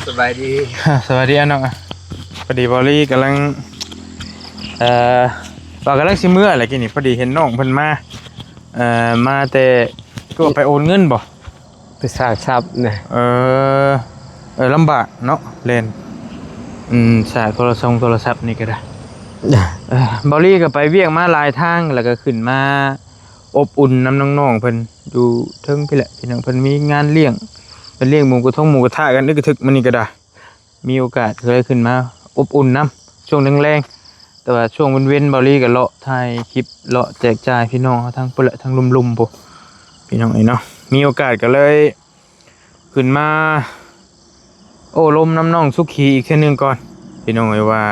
ສະບາຍດີ ສະບາຍດີອ້າຍນ້ອງ. ພໍດີເບົາລີກຳລັງ ເອີ ວ່າກຳລັງຊິເມືອແຫຼະ ກີ້ນີ້ ພໍດີເຫັນນ້ອງເພິ່ນມາ ເອີ ມາແຕ່ ຄືວ່າໄປໂອນເງິນບໍ່? ໄປສາກຊັບນະ. ເອີ ເອີ ລຳບາກເນາະ ແລ່ນ ອືມ ສາກໂທລະຊົງໂທລະສັບນີ້ກໍໄດ້. ເອີ ເບົາລີກໍໄປວຽກມາຫຼາຍທາງ ແລ້ວກໍຂຶ້ນມາອົບອຸ່ນນຳນ້ອງໆເພິ່ນຢູ່ເທິງພີ້ແຫຼະ ພີ່ນ້ອງ. ເພິ່ນມີງານລ້ຽງ ເພິ່ນລ້ຽງໝູກະທົງໝູກະທະກັນ ອຶກກະທຶກມື້ນີ້ກໍໄດ້. ມີໂອກາດກໍເລີຍຂຶ້ນມາອົບອຸ່ນນຳຊ່ວງແລງໆ ແຕ່ວ່າຊ່ວງເວັນໆ ເບົາລີກໍເລາະຖ່າຍຄລິບ ເລາະແຈກຈ່າຍພີ່ນ້ອງເຮົາທາງພຸ້ນແຫຼະ ທາງລຸ່ມໆ ພຸ້ນ ພີ່ນ້ອງເອີຍເນາະ. ມີໂອກາດກໍເລີຍຂຶ້ນມາໂອ້ລົມນຳນ້ອງສຸຂີອີກເທື່ອໜຶ່ງກ່ອນ ພີ່ນ້ອງເອີຍ ວ່າ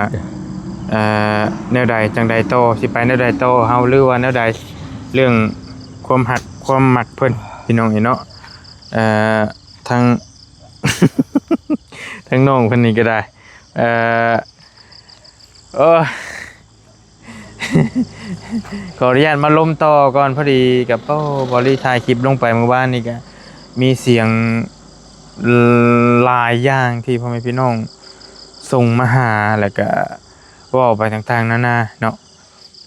ເອີ ແນວໃດຈັ່ງໃດຕໍ່ ຊິໄປແນວໃດຕໍ່ ເຮົາ ຫຼືວ່າແນວໃດ ເລື່ອງຄວາມຮັກຄວາມມັກເພິ່ນ ພີ່ນ້ອງເອີຍເນາະ. ເອີ ທາງ ທາງນ້ອງເພິ່ນນີ້ກໍໄດ້ ເອີ ໂອ້ ຂໍອະນຸຍາດມາລົມຕໍ່ກ່ອນ ພໍດີກັບ ໂອ້ ເບົາລີຖ່າຍຄລິບລົງໄປມື້ວານນີ້ກໍມີສຽງຫຼາຍຢ່າງທີ່ພໍ່ແມ່ພີ່ນ້ອງສົ່ງມາຫາ ແລ້ວກໍເວົ້າໄປຕ່າງໆນານາເນາະ.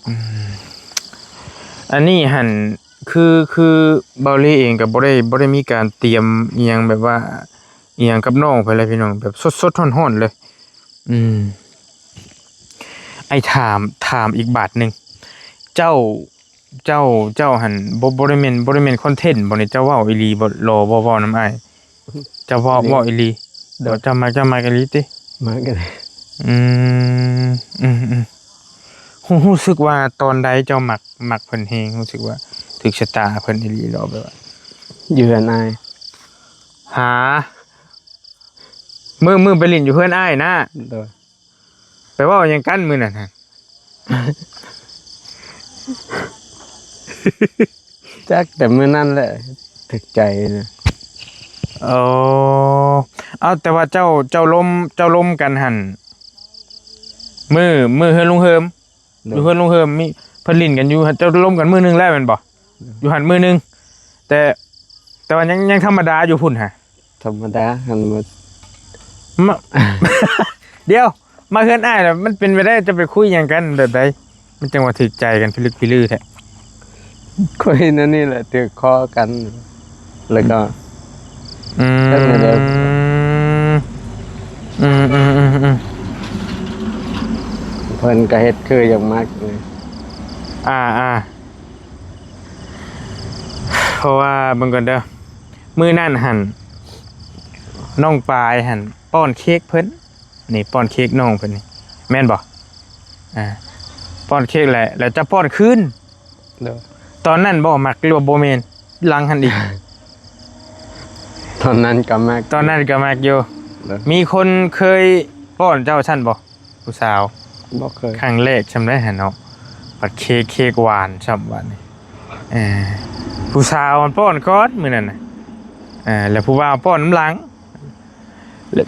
ອືມ ອັນນີ້ຫັ້ນ ຄື ຄືເບົາລີເອງກໍບໍ່ໄດ້ ບໍ່ໄດ້ມີການຕຽມອີ່ຫຍັງແບບວ່າ ອີ່ຫຍັງກັບນ້ອງເພິ່ນແຫຼະພີ່ນ້ອງ ແບບສົດໆຮ້ອນໆເລີຍ. ອືມ ອ້າຍຖາມ ຖາມອີກບາດໜຶ່ງ ເຈົ້າ ເຈົ້າ ເຈົ້າຫັ້ນ ບໍ່ ບໍ່ໄດ້ແມ່ນ ບໍ່ໄດ້ແມ່ນຄອນເທັນບໍ່ນີ້? ເຈົ້າເວົ້າອີ່ຫຼີບໍ່? ຫຼໍບໍ່ເວົ້ານຳອ້າຍ? ເຈົ້າເວົ້າ ເວົ້າອີ່ຫຼີ? ໂດຍ ເຈົ້າມັກ ເຈົ້າມັກອີ່ຫຼີຕິ? ມັກ. ອືມ ອືມ ອືມ ຮູ້ ຮູ້ສຶກວ່າຕອນໃດເຈົ້າມັກ ມັກເພິ່ນແຮງ? ຮູ້ສຶກວ່າຖືກຊະຕາເພິ່ນອີ່ຫຼີຫຼໍ? ແບບວ່າຢູ່ເຮືອນອ້າຍ. ຫາ ມື້ ມື້ໄປຫຼິ້ນຢູ່ເຮືອນອ້າຍນະ? ໂດຍ. ໄປເວົ້າຫຍັງກັນມື້ນັ້ນຫັ້ນ? ຈັກ ແຕ່ມື້ນັ້ນແຫຼະຖືກໃຈນະ. ໂອ້ ເອົາ ແຕ່ວ່າເຈົ້າ ເຈົ້າລົມ ເຈົ້າລົມກັນຫັ້ນ ມື້ ມື້ເຮືອນລຸງເຮີມ ໂດຍ ຢູ່ເຮືອນລຸງເຮີມ ມີ ເພິ່ນຫຼິ້ນກັນຢູ່ ເຈົ້າລົມກັນມື້ໜຶ່ງແລ້ວແມ່ນບໍ່? ໂດຍ ຢູ່ຫັ້ນມື້ໜຶ່ງ ແຕ່ ແຕ່ວ່າຍັງ ຍັງທຳມະດາຢູ່ພຸ້ນຫະ? ທຳມະດາຫັ້ນໝົດ. ມາ ດຽວ ມາເຮືອນອ້າຍລະ ມັນເປັນໄປໄດ້ ຈະໄປຄຸຍຫຍັງກັນແບບໃດ ມັນຈັ່ງວ່າຖືກໃຈກັນພິລຶກພິລືແທ້? ຄຸຍແນວນີ້ແຫຼະ ຖືກຄໍກັນ ແລ້ວກໍ ອືມ ຈັກແນວໃດ ອືມ ອືມ ເພິ່ນກໍເຮັດຄືຢາກມັກ. ອ່າ ອ່າ ເພາະວ່າເບິ່ງກ່ອນເດີ ມື້ນັ້ນຫັ້ນ ນ້ອງປາຍຫັ້ນປ້ອນເຄ້ກເພິ່ນ ນີ້ປ້ອນເຄ້ກນ້ອງເພິ່ນນີ້ ແມ່ນບໍ່? ອ່າ ປ້ອນເຄ້ກແຫຼະ ແລ້ວຈະປ້ອນຄືນ. ໂດຍ. ຕອນນັ້ນບໍ່ມັກ ຫຼືວ່າບໍ່ແມ່ນ ຫຼັງຫັ້ນອີກ? ຕອນນັ້ນກໍມັກ ຕອນນັ້ນກໍມັກຢູ່. ໂດຍ. ມີຄົນເຄີຍປ້ອນເຈົ້າຊັ້ນບໍ່? ຜູ້ສາວ ບໍ່ເຄີຍ. ຄັ້ງແລກຊ່ຳໄດຫັ້ນເນາະ ບັດເຄ້ກ ເຄ້ກຫວານຊ່ຳບາດນີ້. ເອີ ຜູ້ສາວມັນປ້ອນກ່ອນມື້ນັ້ນນະ ເອີ ແລ້ວຜູ້ບ່າວປ້ອນນຳຫຼັງ ແລະ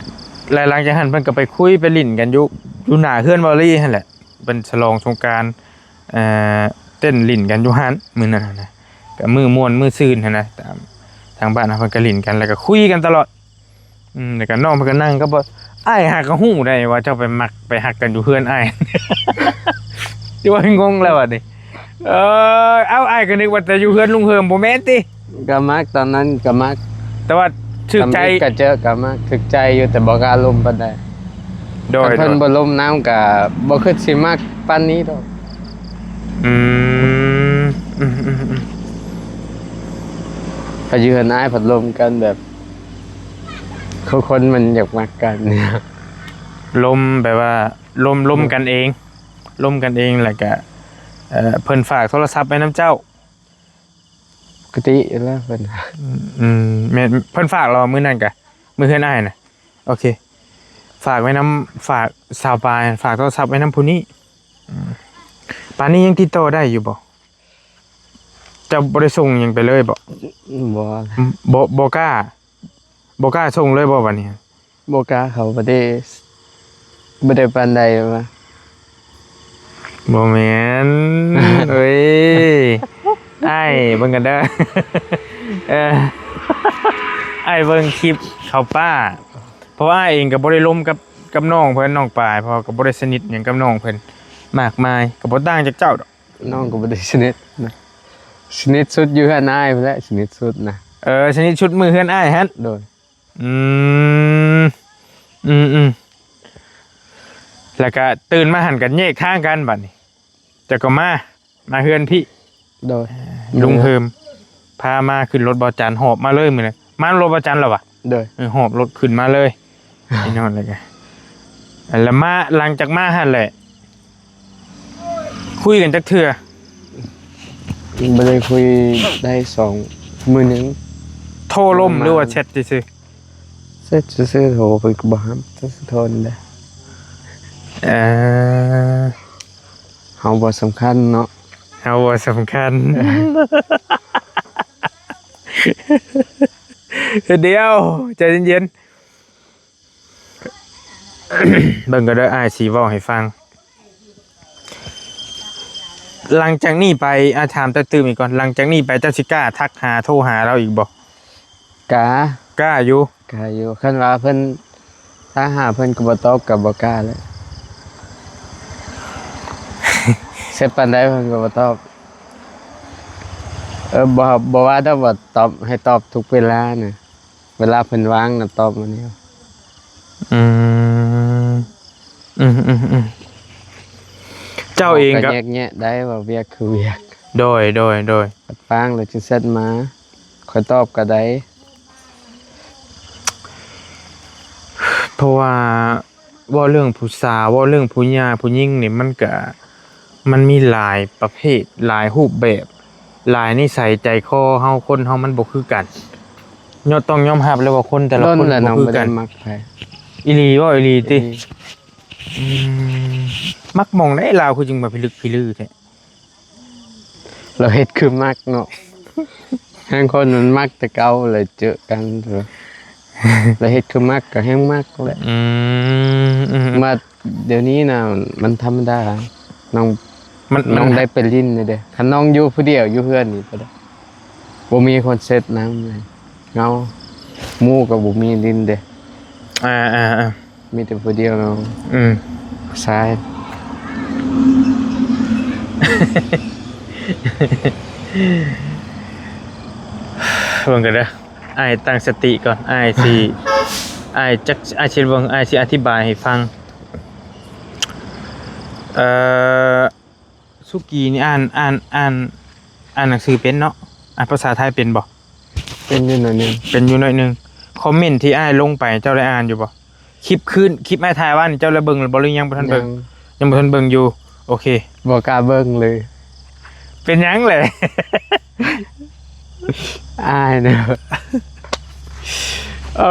ແລະ ຫຼັງຈາກຫັ້ນເພິ່ນກໍໄປຄຸຍໄປຫຼິ້ນກັນຢູ່ ຢູ່ໜ້າເຮືອນເບົາລີຫັ້ນແຫຼະ. ເພິ່ນສະຫຼອງສົງການ ເອີ ເຕັ້ນຫຼິ້ນກັນຢູ່ຫັ້ນມື້ນັ້ນນະ ກໍມື້ມ່ວນມື້ຊື່ນຫັ້ນນະ ຕາມທາງບ້ານເຮົາເພິ່ນກໍຫຼິ້ນກັນ ແລ້ວກໍຄຸຍກັນຕະຫຼອດ. ອືມ ແລ້ວກໍນ້ອງເພິ່ນກໍນັ່ງກັບ ອ້າຍຫາກໍຮູ້ໄດ້ວ່າເຈົ້າໄປມັກໄປຮັກກັນຢູ່ເຮືອນອ້າຍ ຈະວ່າງົງແລ້ວບັດນີ້. ເອີ ເອົ້າ ອ້າຍກໍນຶກວ່າແຕ່ຢູ່ເຮືອນລຸງເຮີມ ບໍ່ແມ່ນຕິ? ກໍມັກ ຕອນນັ້ນກໍມັກ ແຕ່ວ່າຖືກໃຈ ກໍເຈີກໍມັກ ຖືກໃຈຢູ່ ແຕ່ບໍ່ກ້າລົມປານໃດ. ໂດຍ ຄັນເພິ່ນ ໂດຍ ບໍ່ລົມນຳກໍບໍ່ຄິດຊິມັກປານນີ້ດອກ. ອືມ ອືມ ອືມ ອືມ ຖ້າຢູ່ເຮືອນອ້າຍພັດລົມກັນແບບ ຄືຄົນມັນຢາກມັກກັນ ລົມແບບວ່າລົມ ລົມກັນເອງ ລົມກັນເອງ ແລ້ວກະ ເອີ ເພິ່ນຝາກໂທລະສັບໄວ້ນຳເຈົ້າ ປົກກະຕິແລ້ວເພິ່ນ. ອືມ ແມ່ນ ເພິ່ນຝາກລະມື້ນັ້ນກະ ມື້ເຮືອນອ້າຍນະ. ໂອເຄ ຝາກໄວ້ນຳ ຝາກສາວປາຍ ຝາກໂທລະສັບໄວ້ນຳຜູ້ນີ້. ອືມ ປານນີ້ຍັງຕິດຕໍ່ໄດ້ຢູ່ບໍ່? ເຈົ້າບໍ່ໄດ້ສົ່ງຫຍັງໄປເລີຍບໍ່? ບໍ່ ບໍ່ ບໍ່ກ້າ ບໍ່ກ້າສົ່ງເລີຍບໍ່ບາດນີ້? ບໍ່ກ້າ ເຂົາບໍ່ໄດ້ ບໍ່ໄດ້ປານໃດວ່າ. ບໍ່ແມ່ນ ເອີຍ ອ້າຍເບິ່ງກັນເດີ ເອີ ອ້າຍເບິ່ງຄລິບເຂົາປ້າ ເພາະວ່າອ້າຍເອງກໍບໍ່ໄດ້ລົມກັບ ກັບນ້ອງເພິ່ນ ນ້ອງປາຍ ເພາະວ່າກໍບໍ່ໄດ້ສະໜິດຫຍັງກັບນ້ອງເພິ່ນມາກມາຍ ກໍບໍ່ຕ່າງຈາກເຈົ້າດອກ. ນ້ອງກໍບໍ່ໄດ້ສະໜິດນະ ສະໜິດສຸດຢູ່ເຮືອນອ້າຍພຸ້ນແຫຼະ ສະໜິດສຸດນະ. ເອີ ສະໜິດສຸດມື້ເຮືອນອ້າຍຫັ້ນ. ໂດຍ. ອືມ ອືມໆ ແລ້ວກະຕື່ນມາຫັ້ນກໍແຍກທາງກັນບັດນີ້ ເຈົ້າກໍມາ ມາເຮືອນພີ້. ໂດຍ. ລຸງເຮີມພາມາຂຶ້ນລົດບ່າວຈັນ ຫອບມາເລີຍມື້ນັ້ນ ມາລົດບ່າວຈັນລະຫວາ? ໂດຍ. ເອີ ຫອບລົດຂຶ້ນມາເລີຍ ພີ່ນ້ອງ. ແລ້ວກະ ແລ້ວມາ ຫຼັງຈາກມາຫັ້ນແຫຼະ ຄຸຍກັນຈັກເທື່ອ? ບໍ່ໄດ້ຄຸຍໄດ້ສອງ ມື້ໜຶ່ງ ໂທລົມ ປະມານ ຫຼືວ່າແຊັດຊື່ໆ? ແຊັດຊື່ໆ ໂທເພິ່ນກໍບໍ່ຮັບ ແຊັດໂທນີ້ແຫຼະ. ເອີ ເຮົາບໍ່ສຳຄັນເນາະ ເຮົາບໍ່ສຳຄັນ. ດຽວ ໃຈເຢັນໆ ເບິ່ງກໍເດີ ອ້າຍຊິເວົ້າໃຫ້ຟັງ. ຫຼັງຈາກນີ້ໄປ ອາ ຖາມເຈົ້າຕື່ມອີກກ່ອນ ຫຼັງຈາກນີ້ໄປເຈົ້າຊິກ້າທັກຫາ ໂທຫາລາວອີກບໍ່? ກ້າ ກ້າຢູ່ ກ້າຢູ່. ຄັນວ່າເພິ່ນ ຖ້າຫາເພິ່ນກໍບໍ່ຕອບ ກໍບໍ່ກ້າແຫຼະ. ເຊັດປານໃດເພິ່ນກໍບໍ່ຕອບ. ເອີ ບໍ່ ບໍ່ວ່າດອກວ່າຕອບ ໃຫ້ຕອບທຸກເວລານະ. ເວລາເພິ່ນວ່າງນະຕອບມາແນວ. ອືມ ອືມໆໆ ເຈົ້າເອງກໍ ເຮົາກໍແຍກແຍະໄດ້ວ່າວຽກຄືວຽກ. ໂດຍ ໂດຍ ໂດຍ. ປາງແລ້ວຈຶ່ງແຊັດມາ ຂ້ອຍຕອບກໍໄດ້. ເພາະວ່າ ເວົ້າເລື່ອງຜູ້ສາວ ເວົ້າເລື່ອງຜູ້ຫຍ່າຜູ້ຍິງນີ້ ມັນກະ ມັນມີຫຼາຍປະເພດ ຫຼາຍຮູບແບບ ຫຼາຍນິໄສໃຈຄໍເຮົາ ຄົນເຮົາມັນບໍ່ຄືກັນ. ຍອດ ຕ້ອງຍອມຮັບເລີຍວ່າຄົນແຕ່ລະຄົນບໍ່ຄືກັນ. ດົນແລ້ວນ້ອງບໍ່ໄດ້ມັກໃຜ. ອີ່ຫຼີ ເວົ້າອີ່ຫຼີຕິ? ອີ່ຫຼີ. ອືມ ມັກໝ່ອງໃດລາວຄືຈຶ່ງມາພິລຶກພິລືແທ້? ລາວເຮັດຄືມັກເນາະ. ແຮງຄົນມັນມັກແຕ່ເກົ່າ ແລ້ວເຈີກັນ ລາວເຮັດຄືມັກກໍແຮງມັກແຫຼະ. ອືມ ອືມ ມາດຽວນີ້ນະ ມັນທຳມະດາ. ນ້ອງ ມັນ ມັນ ນ້ອງໄດ້ໄປຫຼິ້ນເດ້. ຄັນນ້ອງຢູ່ຜູ້ດຽວຢູ່ເຮືອນນີ້ກໍໄດ້ ບໍ່ມີຄົນເຊັດນຳເລີຍ. ເຫງົາ ໝູ່ກໍບໍ່ມີຫຼິ້ນເດ້. ອ່າໆໆ ມີແຕ່ຜູ້ດຽວເນາະ. ອືມ ຊາຍ. ເບິ່ງກັນເດີ ອ້າຍຕັ້ງສະຕິກ່ອນ ອ້າຍຊິ ອ້າຍຈັກ ອ້າຍຊິເບິ່ງ ອ້າຍຊິອະທິບາຍໃຫ້ຟັງ. ເອີ ສຸກີນີ້ອ່ານ ອ່ານ ອ່ານ ອ່ານໜັງສືເປັນເນາະ? ອ່ານພາສາໄທເປັນບໍ່? ເປັນຢູ່ໜ້ອຍໜຶ່ງ. ເປັນຢູ່ໜ້ອຍໜຶ່ງ. ຄອມເມັນທີ່ອ້າຍລົງໄປ ເຈົ້າໄດ້ອ່ານຢູ່ບໍ່? ຄລິບຄືນ ຄລິບອ້າຍຖ່າຍວານນີ້ ເຈົ້າໄດ້ເບິ່ງແລ້ວບໍ່ ຫຼືຍັງບໍ່ທັນເບິ່ງ? ຍັງ ຍັງບໍ່ທັນເບິ່ງຢູ່. ໂອເຄ. ບໍ່ກ້າເບິ່ງເລີຍ. ເປັນຫຍັງແຫຼະ? ອາຍເນາະ. ໂອ້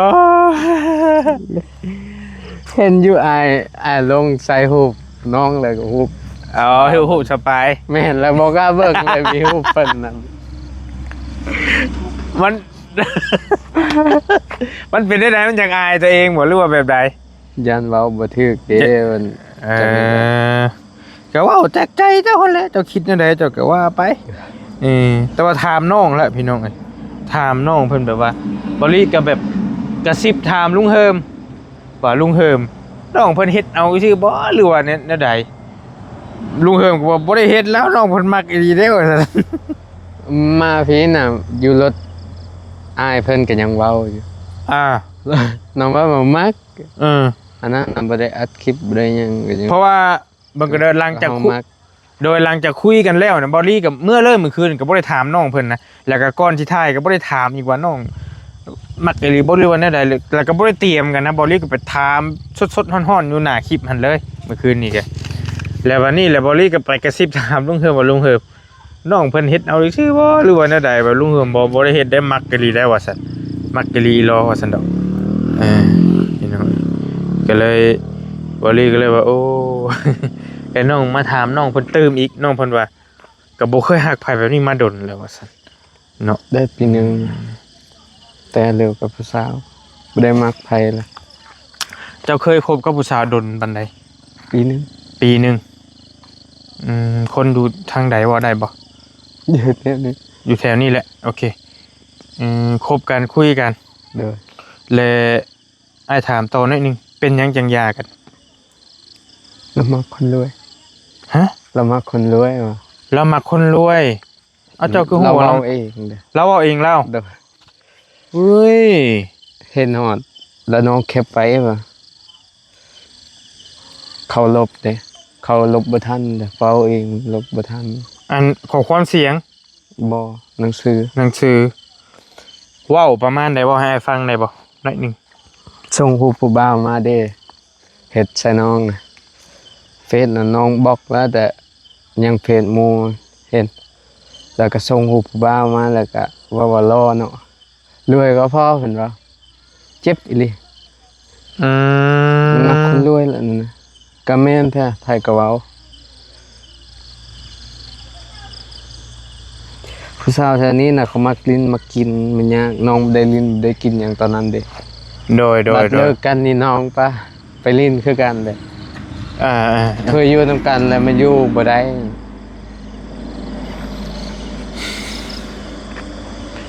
ເຫັນຢູ່ ອາຍ ອາຍລົງໃສ່ຮູບນ້ອງ ແລ້ວກໍຮູບ ອໍ ຮູບສະປາຍ. ແມ່ນ ແລ້ວບໍ່ກ້າເບິ່ງເລີຍ ມີຮູບເພິ່ນນຳ. ມັນ ມັນເປັນແນວໃດ? ມັນຢາກອາຍຕົວເອງບໍ່ ຫຼືວ່າແບບໃດ? ຢ້ານເວົ້າບໍ່ຖືກເດ້. ເອີ ເຈົ້ານີ້ແຫຼະ ກໍເວົ້າຈາກໃຈເຈົ້າຫັ້ນແຫຼະ ເຈົ້າຄິດແນວໃດເຈົ້າກໍວ່າໄປ. ເອີ ແຕ່ວ່າຖາມນ້ອງແຫຼະພີ່ນ້ອງເອີຍ ຖາມນ້ອງເພິ່ນແບບວ່າ ບາລີກໍແບບກະຊິບຖາມລຸງເຮີມ ວ່າລຸງເຮີມ ນ້ອງເພິ່ນເຮັດເອົາຊື່ບໍ່ ຫຼືວ່າແນວ ແນວໃດ? ລຸງເຮີມກໍວ່າບໍ່ໄດ້ເຮັດແລ້ວ ນ້ອງເພິ່ນມັກອີ່ຫຼີເດ້ ວ່າຊັ້ນ. ມາພີ້ນະ ຢູ່ລົດອ້າຍເພິ່ນກໍຍັງເວົ້າຢູ່. ອ່າ ນ້ອງເວົ້າວ່າມັກ. ເອີ ອັນນັ້ນນະ ບໍ່ໄດ້ອັດຄລິບ ບໍ່ໄດ້ຫຍັງ ກໍຍັງ ເພາະວ່າເບິ່ງກໍເດີ ຫຼັງຈາກຄຸ ໂດຍ ຫຼັງຈາກຄຸຍກັນແລ້ວນະ ບາລີກໍເມືອເລີຍ ມື້ຄືນກໍບໍ່ໄດ້ຖາມນ້ອງເພິ່ນນະ. ແລ້ວກໍກ່ອນຊິຖ່າຍກໍບໍ່ໄດ້ຖາມອີກວ່ານ້ອງມັກອີ່ຫຼີບໍ່ ຫຼືວ່າແນວໃດ ແລ້ວກໍບໍ່ໄດ້ຕຽມກັນນະ. ບາລີກໍໄປຖາມສົດໆຮ້ອນໆຢູ່ໜ້າຄລິບຫັ້ນເລີຍ ມື້ຄືນນີ້ກະ. ແລ້ວວັນນີ້ແຫຼະ ບາລີກໍໄປກະຊິບຖາມລຸງເຮີມວ່າ ລຸງເຮີມ ນ້ອງເພິ່ນເຮັດເອົາຊື່ບໍ່ ຫຼືວ່າແນວໃດ? ວ່າລຸງເຮີມບໍ່ ບໍ່ໄດ້ເຮັດໄດ້ ມັກອີ່ຫຼີໄດ໋ວ່າຊັ້ນ ມັກອີ່ຫຼີອີ່ຫຼໍ່ວ່າຊັ້ນດອກ. ເອີ ພີ່ນ້ອງ ກໍເລີຍ ບາລີກໍເລີຍວ່າ ໂອ້ ແລ້ວນ້ອງມາຖາມນ້ອງເພິ່ນຕື່ມອີກ ນ້ອງເພິ່ນວ່າ ກໍບໍ່ເຄີຍຮັກໃຜແບບນີ້ມາດົນແລ້ວວ່າຊັ້ນເນາະ. ໄດ້ປີໜຶ່ງ ແຕ່ເລີກກັບຜູ້ສາວ ບໍ່ໄດ້ມັກໃຜລະ. ເຈົ້າເຄີຍຄົບກັບຜູ້ສາວດົນປານໃດ? ປີໜຶ່ງ. ປີໜຶ່ງ. ອືມ ຄົນຢູ່ທາງໃດ ເວົ້າໄດ້ບໍ່? ຢູ່ແຖວນີ້ ຢູ່ແຖວນີ້ແຫຼະ. ໂອເຄ. ອືມ ຄົບກັນ ຄຸຍກັນ. ໂດຍ. ແລະ ອ້າຍຖາມຕໍ່ໜ້ອຍໜຶ່ງ ເປັນຫຍັງຈັ່ງຢ່າກັນ? ລາວມັກຄົນລວຍ. ຮະ? ລາວມັກຄົນລວຍວ່າ. ລາວມັກຄົນລວຍ? ເອົາ ເຈົ້າຄືຮູ້? ລາວເວົ້າເອງເດ້. ລາວເວົ້າເອງລາວ? ໂດຍ. ເອີຍ ເຫັນຮອດ ແລ້ວນ້ອງແຄັບໄປວ່າ ເຄົາລົບເດ້ ເຄົາລົບບໍ່ທັນເດ້ ເວົ້າເອງລົບບໍ່ທັນ. ອັນ ຂໍ້ຄວາມສຽງ? ບໍ່ ໜັງສື. ໜັງສື. ເວົ້າປະມານໃດ? ເວົ້າໃຫ້ອ້າຍຟັງໄດ້ບໍ່? ໜ້ອຍໜຶ່ງ. ສົ່ງຮູບຜູ້ບ່າວມາເດ້ ເຮັດໃສ່ນ້ອງນະ ເຟສນະນ້ອງບລັອກແລ້ວ ແຕ່ຍັງເຟສໝູ່ເຫັນ ແລ້ວກໍສົ່ງຮູບຜູ້ບ່າວມາ ແລ້ວກໍເວົ້າວ່າຫຼໍ່ເນາະ ລວຍກໍພໍ ເພິ່ນວ່າ ເຈັບອີ່ຫຼີ. ອືມ ມັກຄົນລວຍແຫຼະນັ້ນນະ. ກໍແມ່ນແທ້ ໃຜກໍເວົ້າ. ຜູ້ສາວແຖວນີ້ນະ ເຂົາມັກຫຼິ້ນມັກກິນ ມັນຍາກ ນ້ອງບໍ່ໄດ້ຫຼິ້ນບໍ່ໄດ້ກິນຫຍັງຕອນນັ້ນເດ້. ໂດຍ ໂດຍ ບັດ ໂດຍ ເລີກກັນນີ້ນ້ອງປະ ໄປຫຼິ້ນຄືກັນເດ້. ເອີ ເອີ ເອີ ເຄີຍຢູ່ນຳກັນແລ້ວມາຢູ່ບໍ່ໄດ້.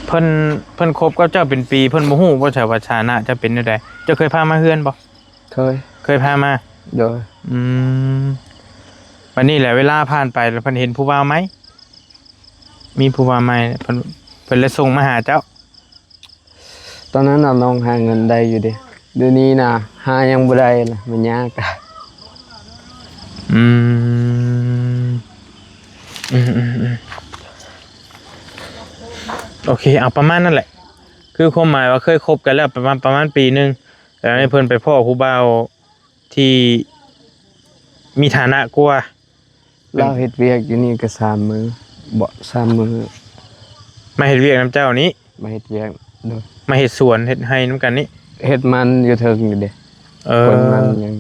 ເພິ່ນ ເພິ່ນຄົບກັບເຈົ້າເປັນປີ ເພິ່ນບໍ່ຮູ້ບໍ່ຊະວ່າຖານະເຈົ້າເປັນແນວໃດ? ເຈົ້າເຄີຍພາມາເຮືອນບໍ່? ເຄີຍ. ເຄີຍພາມາ? ໂດຍ. ອືມ ບັດນີ້ແຫຼະ ເວລາຜ່ານໄປແລ້ວ ເພິ່ນເຫັນຜູ້ບ່າວໃໝ່ ມີຜູ້ບ່າວໃໝ່ ເພິ່ນ ເພິ່ນເລີຍສົ່ງມາຫາເຈົ້າ. ຕອນນັ້ນນະ ນ້ອງຫາເງິນໄດ້ຢູ່ເດ້ ດຽວນີ້ນະ ຫາຍັງບໍ່ໄດ້ລະ ມັນຍາກ. ອືມ ອືມ ອືມ ອືມ ໂອເຄ ເອົາປະມານນັ້ນແຫຼະ. ຄືຄວາມໝາຍວ່າເຄີຍຄົບກັນແລ້ວປະມານ ປະມານປີໜຶ່ງ ແລ້ວນີ້ເພິ່ນໄປພໍ້ຜູ້ບ່າວທີ່ມີຖານະກວ່າ. ລາວເຮັດວຽກຢູ່ນີ້ກໍສາມມື້ ບໍ່ ສາມມື້. ມາເຮັດວຽກນຳເຈົ້ານີ້? ມາເຮັດວຽກ ໂດຍ. ມາເຮັດສວນເຮັດໄຮ່ນຳກັນນີ້? ເຮັດມັນຢູ່ເທິງນີ້ເດ້. ເອີ ຄົນມັນຫຍັງ.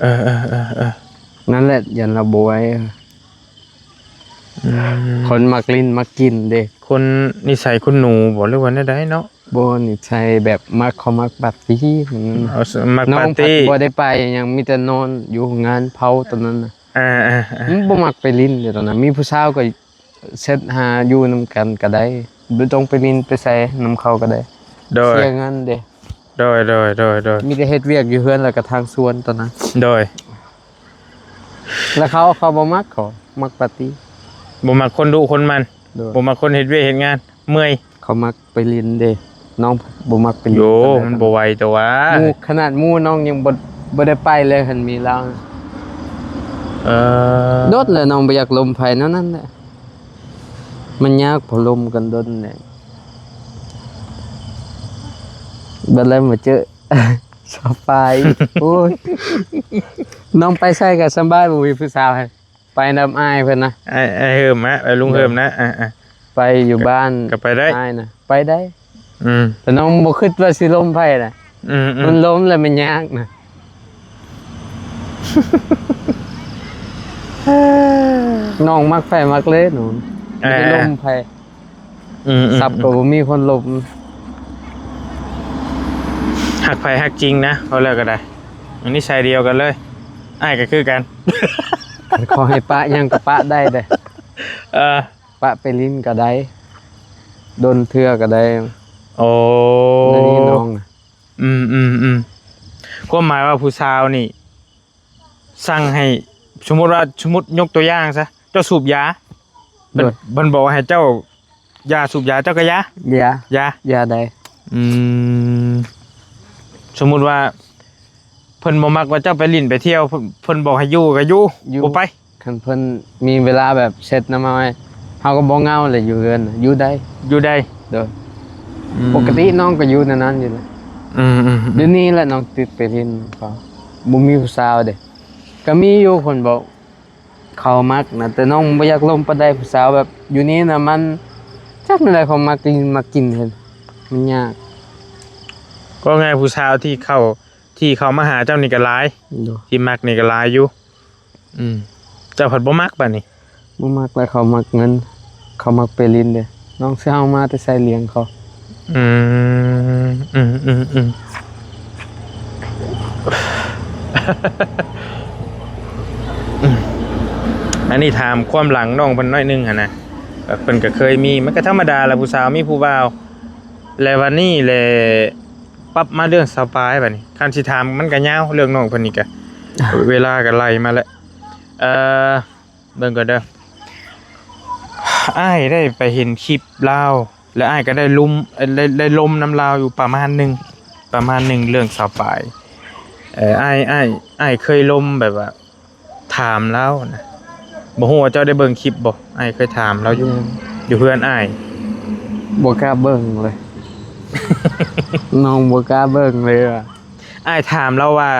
ເອີ ເອີ ເອີ ເອີ ນັ້ນແຫຼະ ຢ້ານລາວບໍ່ໄຫວ. ອືມ ຄົນມັກຫຼິ້ນມັກກິນເດ້. ຄົນນິໄສຄຸນໜູບໍ່ ຫຼືວ່າແນວໃດເນາະ? ບໍ່ ນິໄສແບບມັກ ເຂົາມັກປາຕີ. ອືມ ເອົາ ມັກປາຕີ ນ້ອງພັດບໍ່ໄດ້ໄປຫຍັງ ມີແຕ່ນອນຢູ່ໂຮງງານເຜົາຕອນນັ້ນນະ. ເອີໆໆ ມັນບໍ່ມັກໄປຫຼິ້ນເດ້ຕອນນັ້ນ ມີຜູ້ສາວກໍແຊັດຫາຢູ່ນຳກັນກໍໄດ້ ບໍ່ຕ້ອງໄປຫຼິ້ນໄປໃສນຳເຂົາກໍໄດ້. ໂດຍ ເສຍເງິນເດ້. ໂດຍ ໂດຍ ໂດຍ ໂດຍ ມີແຕ່ເຮັດວຽກຢູ່ເຮືອນ ແລ້ວກໍທາງສວນຕອນນັ້ນ. ໂດຍ. ແລ້ວເຂົາ ເຂົາບໍ່ມັກ ເຂົາມັກປາຕີ ບໍ່ມັກຄົນດຸຄົນໝັ່ນ. ໂດຍ. ບໍ່ມັກຄົນເຮັດວຽກເຮັດງານເມື່ອຍ. ເຂົາມັກໄປຫຼິ້ນເດ້ ນ້ອງບໍ່ມັກໄປຫຼິ້ນ. ໂຢ ປານໃດ ມັນບໍ່ໄຫວແຕ່ວ່າ ໝູ່ ຂະໜາດໝູ່ນ້ອງຍັງບໍ່ ບໍ່ໄດ້ໄປເລີຍ ຄັນມີລາວ. ເອີ ດົນແລ້ວ ນ້ອງບໍ່ຢາກລົມໃຜແນວນັ້ນແຫຼະ ມັນຍາກ ພໍລົມກັນດົນແຫຼະ ບັດແລ້ວມາເຈີ ສະບາຍ. ໂອ້ຍ ນ້ອງໄປໃສກໍສະບາຍ ບໍ່ມີຜູ້ສາວໃຫ້ ໄປນຳອ້າຍເພິ່ນນະ ອ້າຍ ອ້າຍເຮີມນະ ເອີ ລຸງເຮີມນະ. ເອີ ອ່າ ໄປຢູ່ບ້ານ ກໍໄປໄດ້ ອ້າຍນະ ໄປໄດ້. ອືມ ແຕ່ນ້ອງບໍ່ຄິດວ່າຊິລົມໃຜນະ. ອືມໆ ມັນລົມແລ້ວມັນຍາກນະ ນ້ອງມັກໃຜມັກເລີຍ ນ້ອງ ເອີ ບໍ່ໄດ້ລົມໃຜ. ອືມໆໆ ສັບກໍບໍ່ມີຄົນລົມ ຮັກໃຜຮັກຈິງນະ ເວົ້າແລ້ວກໍໄດ້ ອັນນີ້ໃສ່ດຽວກັນເລີຍ ອ້າຍກໍຄືກັນ ຄັນເຂົາໃຫ້ປະຫຍັງກໍປະໄດ້ເດ້. ເອີ ປະໄປຫຼິ້ນກໍໄດ້ ດົນເທື່ອກໍໄດ້. ໂອ້ ແນວນີ້ນ້ອງນະ. ອືມໆໆ ຄວາມໝາຍວ່າຜູ້ສາວນີ້ ສັ່ງໃຫ້ ສົມມຸດວ່າ ສົມມຸດຍົກຕົວຢ່າງຊະ ເຈົ້າສູບຢາ ເພິ່ນ ໂດຍ ເພິ່ນບອກວ່າໃຫ້ເຈົ້າຢ່າສູບຢາ ເຈົ້າກໍຢ່າ ຢ່າ ຢ່າ ຢ່າໄດ້. ອືມ ສົມມຸດວ່າ ເພິ່ນບໍ່ມັກວ່າເຈົ້າໄປຫຼິ້ນໄປທ່ຽວ ເພິ່ນ ເພິ່ນບອກໃຫ້ຢູ່ກໍຢູ່ ຢູ່ ບໍ່ໄປ. ຄັນເພິ່ນມີເວລາແບບເຊັດນຳເຮົາ ເຮົາກໍບໍ່ເຫງົາແຫຼະ ຢູ່ເຮືອນນະ ຢູ່ໄດ້ ຢູ່ໄດ້. ໂດຍ. ອືມ ປົກກະຕິນ້ອງກໍຢູ່ແນວນັ້ນຢູ່ແຫຼະ. ອືມໆໆ ດຽວນີ້ແຫຼະນ້ອງຕິດໄປຫຼິ້ນ ກໍບໍ່ມີຜູ້ສາວເດ້. ກໍມີຢູ່ຄົນບອກເຂົາມັກນະ ແຕ່ນ້ອງບໍ່ຢາກລົມປານໃດ. ຜູ້ສາວແບບຢູ່ນີ້ນະ ມັນຈັກແນວໃດ ເຂົາມັກຫຼິ້ນມັກກິນ ເຫັນມັນຍາກ. ເວົ້າງ່າຍ ຜູ້ສາວທີ່ເຂົ້າ ທີ່ເຂົ້າມາຫາເຈົ້ານີ້ກໍຫຼາຍ. ໂດຍ. ທີ່ມັກນີ້ກໍຫຼາຍຢູ່. ອືມ ເຈົ້າພັດບໍ່ມັກບາດນີ້? ບໍ່ມັກແລ້ວ ເຂົາມັກເງິນ ເຂົາມັກໄປຫຼິ້ນເດ້. ນ້ອງຊິເອົາມາແຕ່ໃສລ້ຽງເຂົາ? ອືມ ອືມ ອືມ ອືມ ອືມ ອັນນີ້ຖາມຄວາມຫຼັງນ້ອງເພິ່ນໜ້ອຍໜຶ່ງຫັ້ນນະ. ເພິ່ນກໍເຄີຍມີ ມັນກໍທຳມະດາລະ ຜູ້ສາວມີຜູ້ບ່າວ ແລະ ວັນນີ້ແຫຼະ ປັບມາເລື່ອງສາວປາຍບາດນີ້ ຄັນຊິຖາມມັນກໍຍາວ ເລື່ອງນ້ອງເພິ່ນນີ້ກະ ເວລາກໍໄລ່ມາແລ້ວ. ເອີ ເບິ່ງກ່ອນເດີ ອ້າຍໄດ້ໄປເຫັນຄລິບລາວ ແລະ ອ້າຍກໍໄດ້ລົມ ເອີ ໄດ້ ໄດ້ລົມນຳລາວຢູ່ປະມານໜຶ່ງ ປະມານໜຶ່ງ ເລື່ອງສາວປາຍ. ເອີ ອ້າຍ ອ້າຍ ອ້າຍເຄີຍລົມແບບວ່າ ຖາມລາວນະ ບໍ່ຮູ້ວ່າເຈົ້າໄດ້ເບິ່ງຄລິບບໍ່? ອ້າຍເຄີຍຖາມລາວຢູ່ ອືມ ຢູ່ເຮືອນອ້າຍ. ບໍ່ກ້າເບິ່ງເລີຍ ນ້ອງບໍ່ກ້າເບິ່ງເລີຍວ່າ ອ້າຍຖາມລາວວ່າ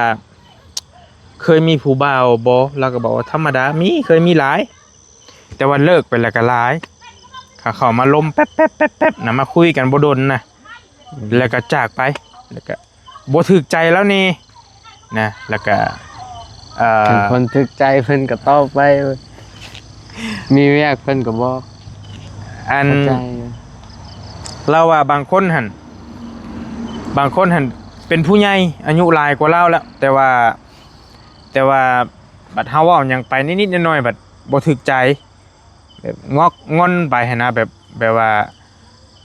ເຄີຍມີຜູ້ບ່າວບໍ່? ລາວກໍບອກວ່າ ທຳມະດາ ມີ ເຄີຍມີຫຼາຍ ແຕ່ວ່າເລີກໄປແລ້ວກໍຫຼາຍ ເຂົາ ເຂົ້າມາລົມແປັບໆໆນະ ມາຄຸຍກັນບໍ່ດົນນະ ອືມ ແລ້ວກໍຈາກໄປ ແລ້ວກໍບໍ່ຖືກໃຈລາວນີ້ນະ ແລ້ວກໍ ເອີ ຄັນຄົນຖືກໃຈເພິ່ນກໍຕອບໄປ ມີວຽກເພິ່ນກໍບອກ ອັນ ເຂົ້າໃຈ ລາວວ່າບາງຄົນຫັ້ນ ບາງຄົນຫັ້ນເປັນຜູ້ໃຫຍ່ ອາຍຸຫຼາຍກວ່າລາວແລ້ວ ແຕ່ວ່າ ແຕ່ວ່າບັດເຮົາເວົ້າຫຍັງໄປນິດໆໜ້ອຍໆ ບັດບໍ່ຖືກໃຈ ແບບງອກງອນໄປຫັ້ນນະ ແບບ ແບບວ່າ